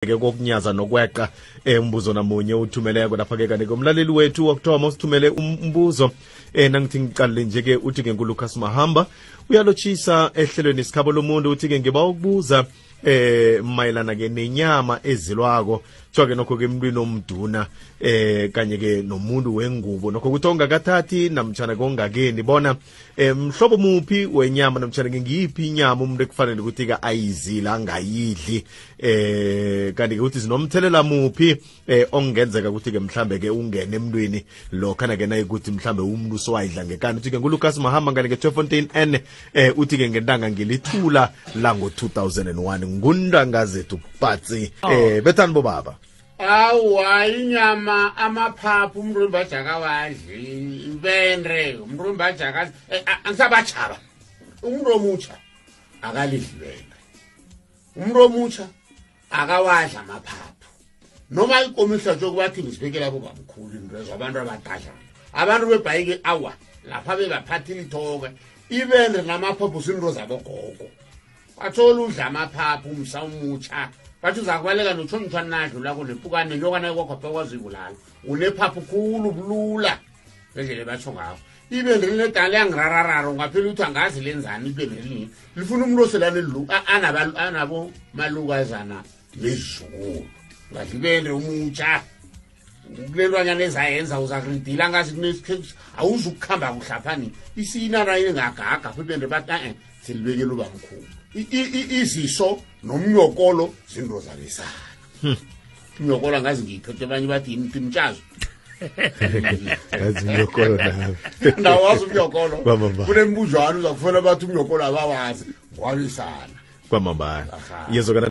Ke kokunyaza nokweqa umbuzo namunye uthumeleko lapha ke, kanti umlaleli wethu wokuthoma usithumele umbuzo. Nangithi ngiqalile nje ke, uthi ke nguLucas Mahamba, uyalotshisa ehlelweni Sikhabo Lomuntu. Uthi ke ngiba ukubuza mayelana ke nenyama ezilwako, kuthiwa ke nokho ke emntwini omduna kanye ke nomuntu wengubo, nokho kuthi ongakathathi namtshana kongakeni bona mhlobo muphi wenyama namtshana ke ngiyiphi inyama umuntu ekufanele ukuthi ke ayizila, angayidli, kanti ke ukuthi zinomthelela muphi ongenzeka ukuthi ke mhlambe ke ungene emntwini lokha nake nayikuthi mhlambe umuntu sowayidla ngekani. Uthi ke nguLucas Mahamba ngale ke-Tweefontein N. Uthi ke ngentanga ngilithula lango-2001, nguNtangazethu Patsi. Bethani bobaba. Awa, inyama, amaphaphu umuntu wembaji akawadli, ibendre umuntu wembaji akazi. Angisabachaba, umuntu omutsha akalidli ibendre, umuntu omutsha akawadla amaphaphu noma ikomo ihlatshwe. Kubathi ngizibekela bobamkhulu into abantu abadadlana, abantu bebhayike. Awa, lapha bebaphatha ilithoke, ibendre namaphaphu zinto zabogogo. Bathola udla amaphaphu umsa umutsha, bathi uzakubaleka notshonitshwana nadlulako nepukane nyokana kwakhwapha kwazibulala. Unephaphu khulu bulula ngendlela ebatsho ngakho. Ibendre linedala yangirararara, ungaphela ukuthi angazi lenzani. Ibendre linye lifuna umuntu oselane anabo malukazana nezizukulu. Ungadla ibendre umutsha, kulentwanyana ezayenza uzakuridila ngazi awuzukukhamba kuhlaphani isinana ingagaga. Ibende bathi e silibekela ubamkhulu. Iziso nomnyokolo zinto zabesana. Umnyokolo angazi ngiyiphethe, abanye bathi imtshazo. Yazi umnyokolo nami. Nawazi umnyokolo? Kunembuzwana uzakufuna, bathi umnyokolo abawazi, ngwabisana. Kwamambala, yezokana.